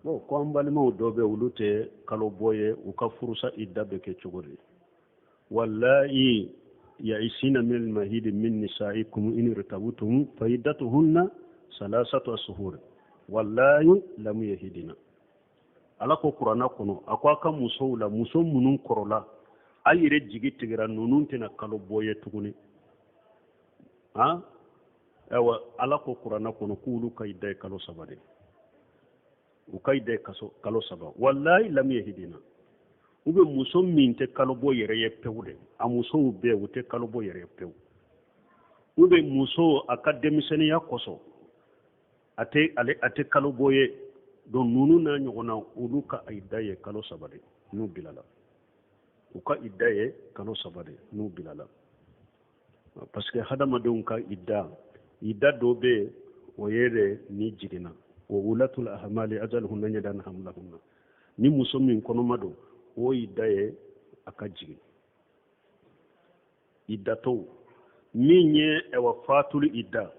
Bon, ko an balimaw dɔ bɛ, olu tɛ kalo bɔ ye, u ka furusa idda bɛ kɛ cogo di? Wallahi yaisina min almahidi min nisaikum in irtabtum fa iddatuhunna salasatu ashhur wallahi lam yahidina. Ala ko kuranna kɔnɔ, a ko a ka musow la, muso minnu kɔrɔla, a yɛrɛ jigi tigɛra ninnu tɛna kalo bɔ ye tuguni. Han, ayiwa, Ala ko kuranna kɔnɔ k'olu ka idda ye kalo 3 de, u ka idda ye kalo 3. Wallahi lam yahidina. U bɛ muso min tɛ kalo bɔ yɛrɛ ye pewu de, a musow bɛɛ u tɛ kalo bɔ yɛrɛ ye pewu. U bɛ muso a ka denmisɛnninya kosɔn a tɛ ale, a tɛ kalo bɔ ye. Donc ninnu n'a ɲɔgɔnna, olu ka idda ye kalo 3 de n'u bilala. U ka idda ye kalo 3 de n'u bilala, parce que hadamadenw ka idda, idda dɔ bɛ yen, o ye de ni jiginna. Wa ulatul ahmali ajaluhunna an yadana hamlahunna. Ni muso min kɔnɔma don, o idda ye a ka jigin. Idda tɔw min ye, ɛwa, fatuli idda,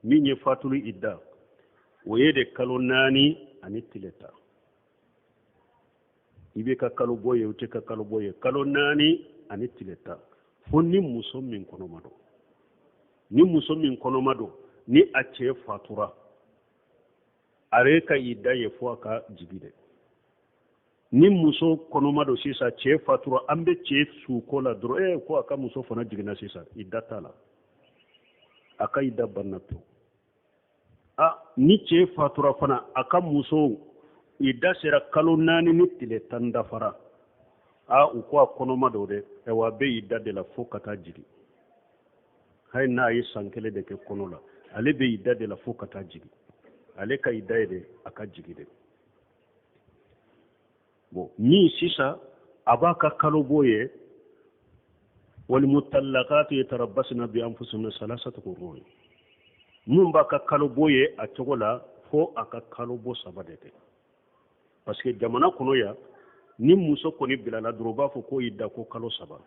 min ye fatuli idda, o ye de kalo 4 ani tile 10. I bɛ ka kalo bɔ ye, o tɛ ka kalo bɔ ye, kalo 4 ani tile 10, fo ni muso min kɔnɔma don. Ni muso min kɔnɔma don, ni a cɛ fatura, a ka idda ye fo a ka jigi dɛ. Ni muso kɔnɔma don sisan, cɛ fatura, an bɛ cɛ su ko la dɔrɔn, ko a ka muso fana jiginna sisan, idda t'a la, a ka idda banna pewu. A ni cɛ fatura fana, a ka muso idda sera kalo 4 ni tile 10 dafara, a u ko a kɔnɔma don dɛ, ayiwa, a bɛ idda de la fo ka taa jigin. Hali n'a ye san kelen de kɛ kɔnɔ la, ale bɛ idda de la fo ka taa jigin. Ale ka idda ye de a ka jigin de. Bon, min sisan a b'a ka kalo bɔ ye, walimutallaqatu yatarabbasna bi anfusihinna salasata qurun. Mun b'a ka kalo bɔ ye a cogo la fo a ka kalo bɔ 3 de kɛ, parce que jamana kɔnɔ yan, ni muso kɔni bilala dɔrɔn, u b'a fɔ ko idda ko kalo 3.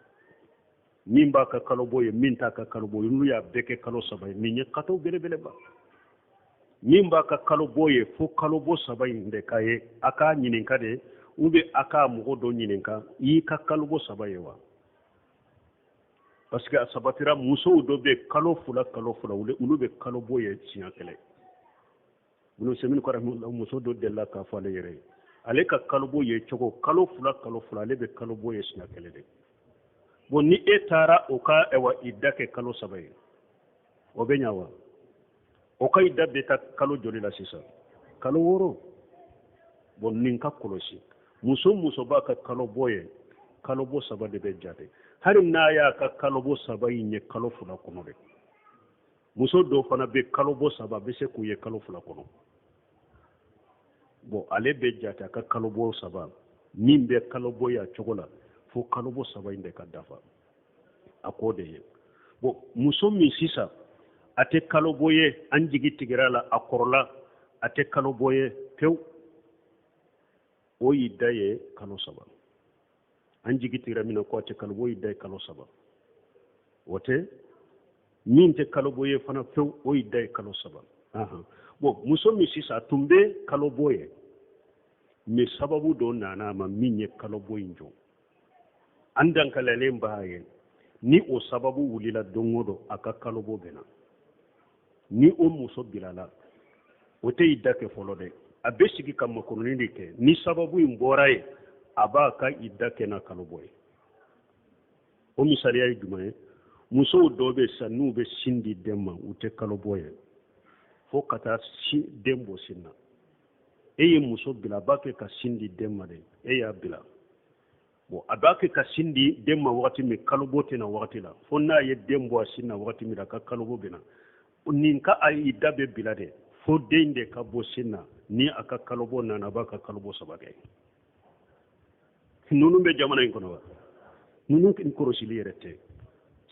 Min b'a ka kalo bɔ ye, min t'a ka kalo bɔ ye, n'u y'a bɛɛ kɛ kalo 3 ye, min ye kataw belebeleba. Min b'a ka kalo bɔ ye fo kalo bɔ 3 in de ka ye, a k'a ɲininka de, ou bien a k'a mɔgɔ dɔ ɲininka, i y'i ka kalo bɔ 3 ye wa? Parce que a sabatira, musow dɔ bɛ kalo 2, kalo 2, olu bɛ kalo bɔ ye siɲɛ kelen. Minnu sɛmini kɔrɔ, muso dɔ delila k'a fɔ ale yɛrɛ ye, ale ka kalo bɔ ye cogo, kalo 2, kalo 2, ale bɛ kalo bɔ ye siɲɛ kelen de. Bon, ni e taara o ka, ɛwa, idda kɛ kalo 3 ye, o bɛ ɲa wa? O ka idda bɛ taa kalo joli la sisan? Kalo 6. Bon, nin ka kɔlɔsi, muso b'a ka kalo bɔ ye, kalo bɔ 3 de bɛ jate, hali n'a y'a ka kalo bɔ 3 in ye kalo 2 kɔnɔ de. Muso dɔw fana bɛ kalo bɔ 3 bɛ se k'u ye kalo 2 kɔnɔ. Bon, ale bɛ jate a ka kalo bɔ 3, min bɛ kalo bɔ ye a cogo la fo kalo bɔ 3 in de ka dafa, a k'o de ye. Bon, muso min sisan a tɛ kalo bɔ ye, an jigi tigɛra la, a kɔrɔla, a tɛ kalo bɔ ye pewu, o idda ye kalo 3. An jigi tigɛra min na ko a tɛ kalo bɔ, idda ye kalo 3. O tɛ min tɛ kalo bɔ ye fana pewu, o idda ye kalo 3. Bon, muso min sisan a tun bɛ kalo bɔ ye, mais sababu dɔ nana a ma min ye kalo bɔ in jɔ, an dankalalen b'a ye, ni o sababu wulila don o don, a ka kalo bɔ bɛ na. Ni o muso bilala, o tɛ idda kɛ fɔlɔ dɛ, a bɛ sigi ka makɔnɔni de kɛ. Ni sababu in bɔra yen, a b'a ka idda kɛ n'a kalo bɔ ye. O misaliya ye jumɛn ye? Musow dɔw bɛ sisan, n'u bɛ sin di den ma, u tɛ kalo bɔ ye fo ka taa den bɔ sin na. E ye muso bila, a b'a kɛ ka sin di den ma de, e y'a bila. Bon, a b'a kɛ ka sin di den ma wagati min, kalo bɔ tɛ na wagati la, fo n'a ye den bɔ a sin na wagati min na, a ka kalo bɔ bɛ na. Nin ka a idda bɛ bila de fo den de ka bɔ sin na. Ni a ka kalo bɔ nana, a b'a ka kalo bɔ 3 kɛ. Ninnu bɛ jamana in kɔnɔ wa? Ninnu kɔlɔsili yɛrɛ tɛ.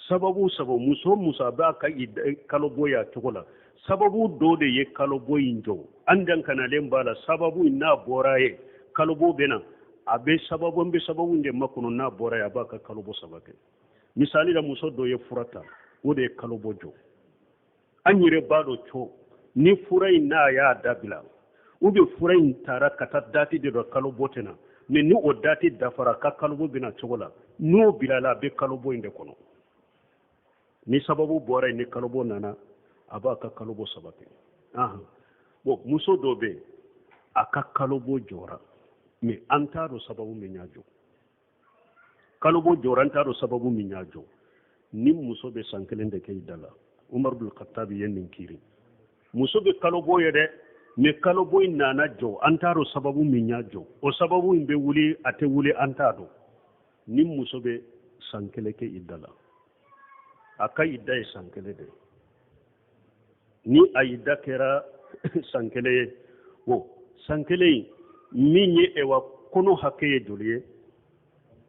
Sababu sababu, muso a b'a ka kalo bɔ ye a cogo la, sababu dɔ de ye kalo bɔ in jɔ, an dankanalen b'a la. Sababu in n'a bɔra ye, kalo bɔ bɛ na. A bɛ sababu, an bɛ sababu de makɔnɔ, n'a bɔra ye, a b'a ka kalo bɔ 3 kɛ. Misali la, muso dɔ ye fura ta, o de ye kalo bɔ jɔ. An yɛrɛ b'a dɔn co ni fura in n'a y'a dabila. Ou bien fura in tara ka taa dati de dɔ kalobɔ tɛ na, mais ni o dati dafara ka kalobɔ bɛna cogo la, n'o bilala a bɛ kalobɔ in de kɔnɔ. Ni sababu bɔra yen, ni kalobɔ nana, a b'a ka kalobɔ 3 kɛ. Bon, muso dɔ bɛ yen, a ka kalobɔ jɔra, mais an t'a dɔn sababu min y'a jɔ. Kalobɔ jɔra, an t'a dɔn sababu min y'a jɔ. Ni muso bɛ san 1 de kɛ i da la, Umar bin Khattab ye nin kiiri. Muso bɛ kalobɔ ye dɛ, mais kalobɔ in nana jɔ, an t'a dɔn sababu min y'a jɔ. O sababu in bɛ wuli, a tɛ wuli, an t'a dɔn. Ni muso bɛ san 1 kɛ i da la, a ka i da ye san 1 de ye. Ni a i da kɛra san 1 ye, o san 1 in min ye ewa kɔnɔ hakɛ ye joli ye?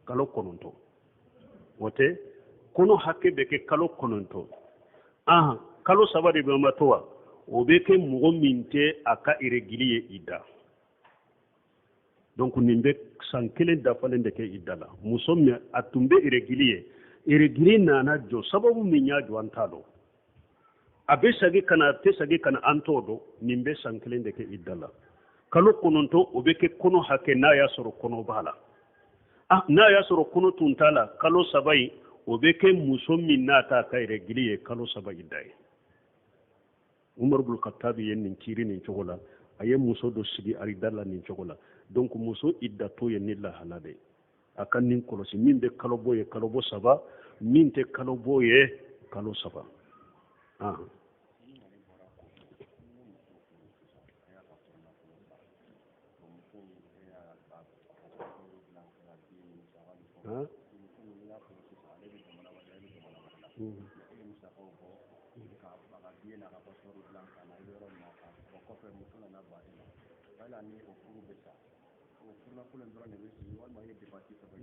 Kalo 9. O tɛ kɔnɔ hakɛ bɛ kɛ kalo 9. Kalo 3 de bɛ ma to wa? O bɛ kɛ mɔgɔ min tɛ a ka iregili ye i da. Donc nin bɛ san 1 dafalen de kɛ i da la. Muso min a tun bɛ iregili ye, iregili nana jɔ, sababu min y'a jɔ an t'a dɔn. A bɛ segin ka na, a tɛ segin ka na, an t'o dɔn. Nin bɛ san 1 de kɛ i da la. Kalo 9, o bɛ kɛ kɔnɔ hakɛ n'a y'a sɔrɔ kɔnɔ b'a la. N'a y'a sɔrɔ kɔnɔ tun t'a la, kalo 3 in, o bɛ kɛ muso min n'a t'a ka iregili ye, kalo 3 i da ye. Umar bin Khattab ye nin kiiri nin cogo la, a ye muso dɔ sigi a da la nin cogo la. Donc muso i datɔ ye ni lahala de ye. A ka nin kɔlɔsi, min bɛ kalo bɔ ye kalo bɔ 3, min tɛ kalo bɔ ye kalo 3.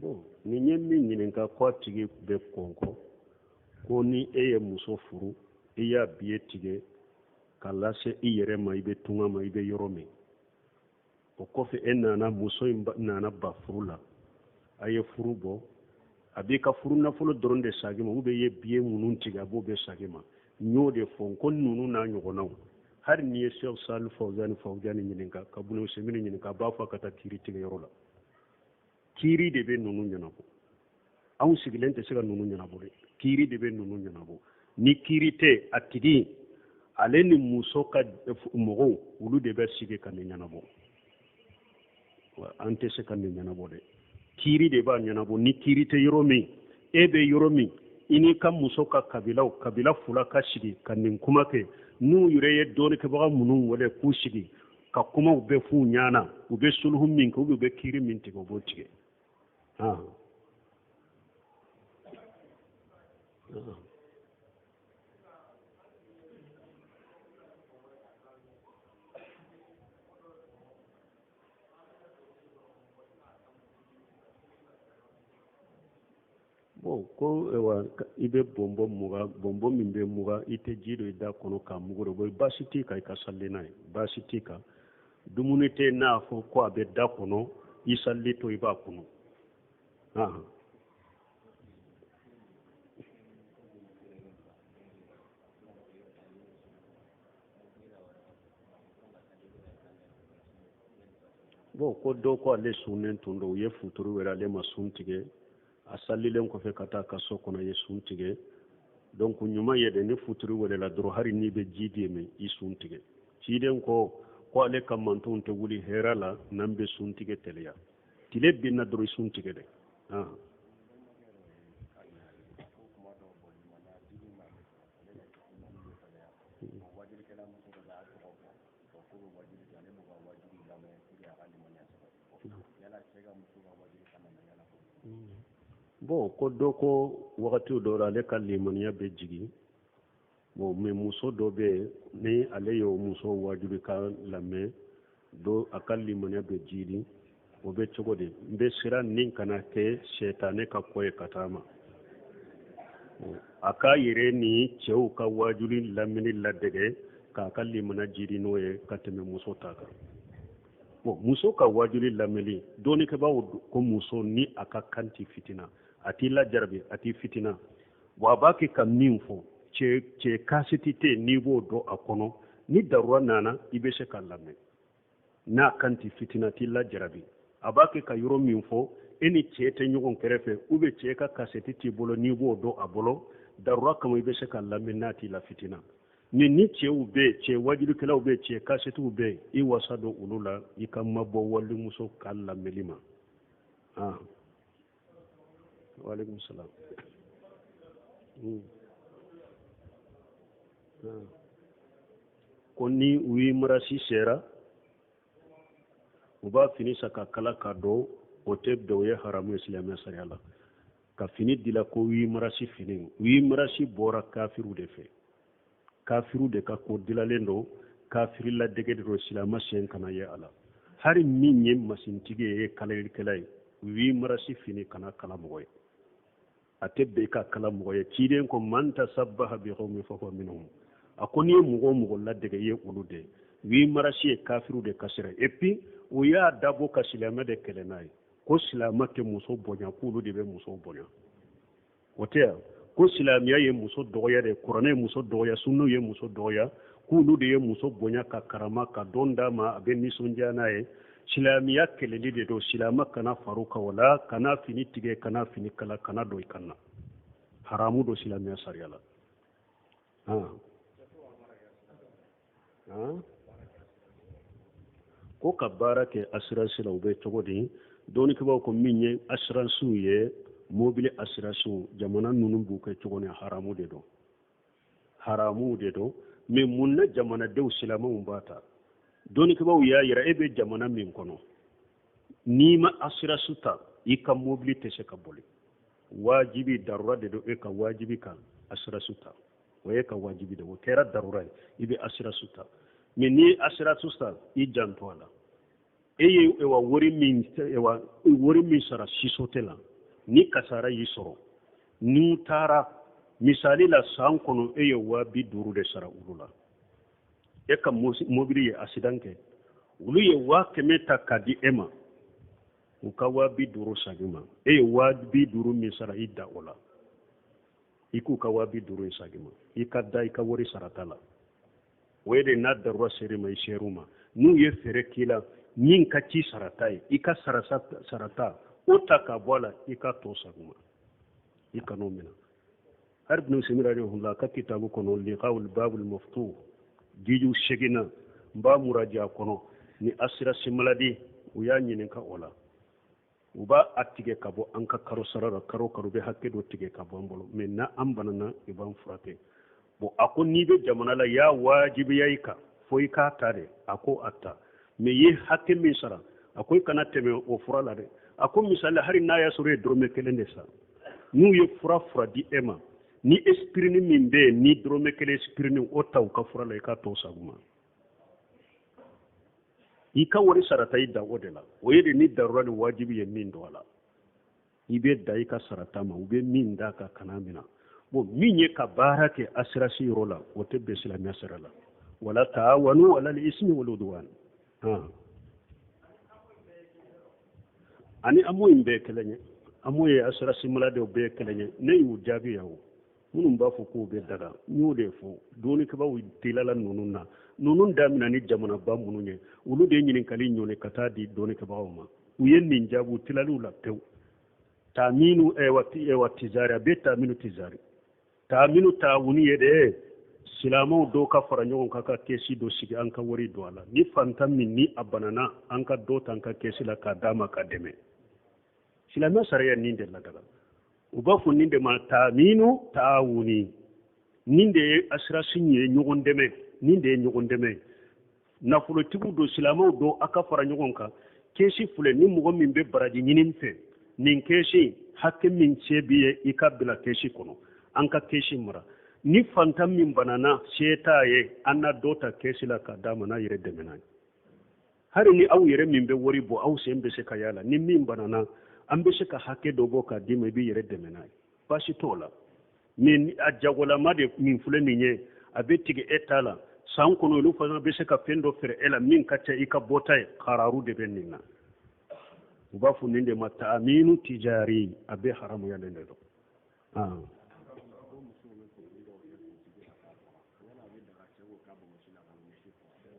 Bon, nin ye min ɲininka ko a tigi bɛ kɔnkɔ ko ni e ye muso furu, i y'a biye tigɛ ka lase i yɛrɛ ma, i bɛ tunga ma, i bɛ yɔrɔ min, o kɔfɛ e nana, muso in nana ba furu la, a ye furu bɔ, a b'i ka furu nafolo dɔrɔn de sagin ma, ou bien i ye biye minnu tigɛ a b'o bɛɛ sagin ma. N y'o de fɔ ko ninnu n'a ɲɔgɔnnaw, hali n'i ye Cheikh Salih Fawzani Fawzani ɲininka, ka Bunu Semini ɲininka, a b'a fɔ a ka taa kiiri tigɛ yɔrɔ la. Kiiri de bɛ ninnu ɲɛnabɔ. Anw sigilen tɛ se ka ninnu ɲɛnabɔ dɛ. Kiiri de bɛ ninnu ɲɛnabɔ. Ni kiiri tɛ, a tigi ale ni muso ka mɔgɔw, olu de bɛ sigi ka nin ɲɛnabɔ. An tɛ se ka nin ɲɛnabɔ dɛ. Kiiri de b'a ɲɛnabɔ. Ni kiiri tɛ yɔrɔ min, e bɛ yɔrɔ min, i n'i ka muso ka kabilaw, kabila 2 ka sigi ka nin kuma kɛ. N'u yɛrɛ ye dɔɔnikɛbaga minnu wele k'u sigi ka kumaw bɛɛ f'u ɲɛna, u bɛ suluhu min kɛ, u bɛ kiiri min tigɛ, u b'o tigɛ. Bon, ko ewa, i bɛ bɔnbɔn muga, bɔnbɔn min bɛ muga, i tɛ ji don i da kɔnɔ k'a mugu bɔ, baasi t'i kan, i ka sali n'a ye, baasi t'i kan. Dumuni tɛ n'a fɔ ko a bɛ da kɔnɔ, i sali to i b'a kɔnɔ. Bon, ko dɔ ko ale sunnen tun don, u ye futuru wele, ale ma sun tigɛ. A salilen kɔfɛ ka taa ka so kɔnɔ, ye sun tigɛ. Donc ɲuman ye de, ni futuru welela dɔrɔn, hali n'i bɛ ji de min, i sun tigɛ. Ciden ko ko ale ka mantonw tɛ wuli hɛrɛ la n'an bɛ sun tigɛ teliya. Tile binna dɔrɔn, i sun tigɛ dɛ. Bon, ko dɔ ko wagati dɔ la ale ka limaniya bɛ jigin. Bon, mais muso dɔ bɛ yen, ni ale y'o muso wajulikan lamɛn, do a ka limaniya bɛ jigin. O bɛ cogo di? N bɛ siran nin kana kɛ sɛtanɛ ka ko ye ka taa ma. A k'a yɛrɛ ni cɛw ka wajuli lamɛnni ladege k'a ka limaniya jidi n'o ye ka tɛmɛ muso ta kan. Bon, muso ka wajuli lamɛnni, dɔnnikɛbaaw ko muso ni a ka kan t'i fitina, a t'i lajarabi, a t'i fitina. Bon, a b'a kɛ ka min fɔ, cɛ kasiti tɛ yen n'i b'o dɔn a kɔnɔ, ni darura nana i bɛ se k'a lamɛn. N'a kan t'i fitina, t'i lajarabi. A b'a kɛ ka yɔrɔ min fɔ, e ni cɛ tɛ ɲɔgɔn kɛrɛfɛ, ou bien cɛ ka kasɛti t'i bolo, n'i b'o dɔn a bolo, darura kama i bɛ se ka lamɛn n'a t'i la fitina. Mais ni cɛw bɛ yen, cɛ wajulikɛlaw bɛ yen, cɛ kasɛtiw bɛ yen, i wasa don olu la, i ka mabɔ walimuso ka lamɛnli ma. Ah. Waaleykum salam. Ah. Ko ni 8 marasi sera, u b'a fini san ka kala ka don, o tɛ bɛn, o ye haramu ye silamɛya sariya la. Ka fini dila ko 8 marasi fini, 8 marasi bɔra kafiriw de fɛ, kafiriw de ka ko dilalen don, kafiri ladege de don, silamɛ sen kana ye a la. Hari min ye masintigi ye, kalalikɛla ye, 8 marasi fini kana kala mɔgɔ ye, a tɛ bɛn i ka kala mɔgɔ ye. Ciden ko man tasabbaha bi qawmin fahuwa minhum, a ko n'i ye mɔgɔ o mɔgɔ ladege, i ye olu de ye. 8 marasi ye kafiriw de ka sira, et puis u y'a dabɔ ka silamɛ de kɛlɛ n'a ye, ko silamɛ tɛ muso bonya, k'olu de bɛ muso bonya. O tɛ yan ko silamɛya ye muso dɔgɔya de, kuranɛ ye muso dɔgɔya, sunnaw ye muso dɔgɔya, k'olu de ye muso bonya ka karama ka dɔn d'a ma, a bɛ nisɔndiya n'a ye. Silamɛya kɛlɛli de don. Silamɛ kana far'u kan o la, kana fini tigɛ, kana fini kala, kana don i kan na, haramu don silamɛya sariya la. Ko ka baara kɛ assurance la, u bɛ cogo di? Dɔnnikɛbaaw ko min ye assurancew ye, mobili assurancew, jamana ninnu b'u kɛ cogo ni haramu de don, haramu de don. Mais mun na jamanadenw silamɛw b'a ta? Dɔnnikɛbaaw y'a yira, e bɛ jamana min kɔnɔ, n'i ma assurance ta, i ka mobili tɛ se ka boli. Wajibi darura de don, e ka wajibi ka assurance ta, o ye ka wajibi de, o kɛra darura ye, i bɛ assurance ta. Mais n'i ye assurance ta, i janto a la, e ye ewa wari min, ewa wari min sara sisote la, ni kasara y'i sɔrɔ, n'u taara misali la, san kɔnɔ e ye 50 000 de sara olu la, e ka mobili ye accident kɛ, olu ye 100 000 ta k'a di e ma, u ka 50 000 sagin ma, e ye 50 000 min sara, i da o la, i k'u ka 50 000 in sagin ma, i ka da i ka wari sarata la. O ye de n'a darura ser'i ma, i ser'u ma, n'u ye fɛɛrɛ k'i la min ka ci sarata ye, i ka sarata o ta ka bɔ a la, i ka tɔ sagin ma, i kan'o minɛ. Hari ibn Usaymin rahimahullah ka kitabu kɔnɔ, liqaul babul maftuh, jiju seginna n b'a muraja kɔnɔ, ni assurance maladie, u y'a ɲininka o la, u b'a a tigɛ ka bɔ an ka karo sara la, karo karo bɛ hakɛ dɔ tigɛ ka bɔ an bolo, mais n'an banana, i b'an furakɛ. Bon, a ko n'i bɛ jamana la, y'a wajibiya i kan fo i k'a ta de. A ko a ta, mais i ye hakɛ min sara, a ko i kana tɛmɛ o fura la dɛ. A ko misali, hali n'a y'a sɔrɔ i ye dɔrɔmɛ kelen de san, n'u ye fura fura di e ma, ni aspirine min bɛ yen, ni dɔrɔmɛ kelen aspirine, o ta u ka fura la, i k'a tɔ sagin u ma, i ka wari sarata, i da o de la. O ye de ni darura ni wajibi ye min don a la, i bɛ da i ka sarata ma, u bɛ min d'a kan, kana minɛ. Bon, min ye ka baara kɛ assurance yɔrɔ la, o tɛ bɛn silamɛya sira la. Wala taawanu alal ismi wal udwan. Ani amo in bɛɛ kelen ye, amo ye assurance maladie bɛɛ kelen ye. Ne y'u jaabi yan o, minnu b'a fɔ k'u bɛ daga, n y'o de fɔ. Dɔnnikɛbaaw tilala ninnu na, ninnu daminɛ ni jamanaba minnu ye, olu de ye ɲininkali ɲɔni ka taa di dɔnnikɛbagaw ma. U ye nin jaabi, u tilal'u la pewu. Taaminu ewa tizari, a bɛ taaminu tizari, taaminu taawuni ye de, silamɛw dɔw ka fara ɲɔgɔn kan ka kɛsi dɔ sigi, an ka wari don a la, ni fantan min ni a banana, an ka dɔ ta an ka kɛsi la k'a d'a ma ka dɛmɛ. Silamɛ sariya nin de ladaga, u b'a fɔ nin de ma taaminu taawuni. Nin de ye assurance ye, ɲɔgɔn dɛmɛ, nin de ye ɲɔgɔn dɛmɛ. Nafolotigiw don, silamɛw don, a ka fara ɲɔgɔn kan, kɛsi filɛ, ni mɔgɔ min bɛ baraji ɲini fɛ, nin kɛsi hakɛ min se b'i ye, i ka bila kɛsi kɔnɔ, an ka kɛsi mara, ni fantan min banana, se t'a ye, an na dɔ ta kɛsi la k'a d'a ma n'a yɛrɛ dɛmɛ n'a ye. Hali ni aw yɛrɛ min bɛ wari bɔ, aw sen bɛ se ka y'a la, ni min banana, an bɛ se ka hakɛ dɔ bɔ k'a d'i ma, i b'i yɛrɛ dɛmɛ n'a ye, baasi t'o la. Mais a jagolama de min filɛ nin ye, a bɛ tigɛ e ta la san kɔnɔ, olu fana bɛ se ka fɛn dɔ feere e la min ka ca i ka bɔta ye, kararu de bɛ nin na. U b'a fɔ nin de ma taaminu tijari, a bɛ haramuyalen de don.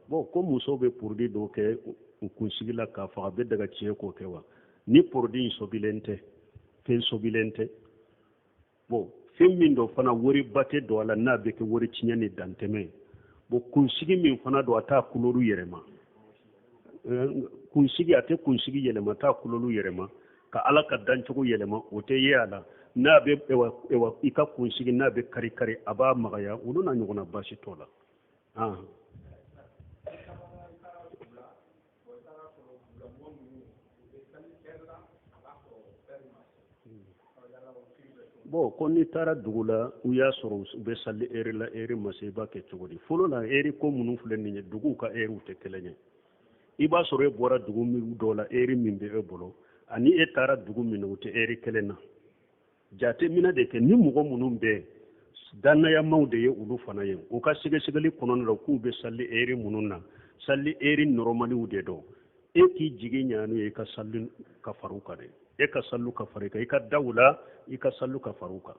Bon, ko muso bɛ produit dɔ kɛ. u kunsigi la k'a faga, a bɛ daga cɛ k'o kɛ wa? Ni produit in sɔbilen tɛ, fɛn sɔbilen tɛ. Bon, fɛn min don fana, wariba tɛ don a la n'a bɛ kɛ wari tiɲɛ ni dantɛmɛ ye. Bon, kunsigi min fana don, a t'a kulolu yɛlɛma. Kunsigi, a tɛ kunsigi yɛlɛma, a t'a kulolu yɛlɛma ka Ala ka dancogo yɛlɛma, o tɛ ye a la. N'a bɛ ewa i ka kunsigi n'a bɛ kari kari, a b'a magaya, olu n'a ɲɔgɔnna, baasi t'o la. Bon, ko n'i taara dugu la, u y'a sɔrɔ u bɛ sali eri la, eri ma se, i b'a kɛ cogo di? Fɔlɔ la, eri ko minnu filɛ nin ye, duguw ka eriw tɛ kelen ye. I b'a sɔrɔ e bɔra dugu min dɔ la, eri min bɛ e bolo ani e taara dugu min na, u tɛ eri kelen na. Jateminɛ de kɛ ni mɔgɔ minnu bɛ dannayamaw de ye, olu fana ye u ka sɛgɛsɛgɛli kɔnɔna la k'u bɛ sali eri minnu na, sali eri nɔrɔmaliw de don. E k'i jigi ɲa n'u ye, i ka sali ka far'u kan dɛ. E ka saliw ka fara i kan, i ka da u la, i ka saliw ka far'u kan.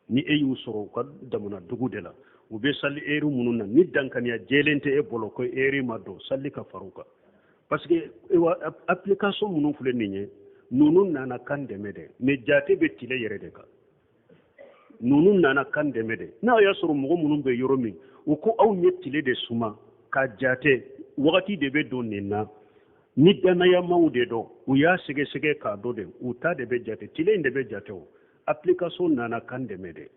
Ni e y'u sɔrɔ u ka damana dugu de la, u bɛ sali eri minnu na, ni dankaniya jɛlen tɛ e bolo ko eri ma don, sali ka far'u kan. Parce que application minnu filɛ nin ye, ninnu nana kan dɛmɛ dɛ, mais jate bɛ tile yɛrɛ de kan. Ninnu nana kan dɛmɛ de. N'a y'a sɔrɔ mɔgɔ minnu bɛ yɔrɔ min, u ko aw ye tile de suma ka jate, wagati de bɛ don nin na, ni dannayamaw de don, u y'a sɛgɛsɛgɛ k'a dɔn de, u ta de bɛ jate, tile in de bɛ jate. O application nana kan dɛmɛ de.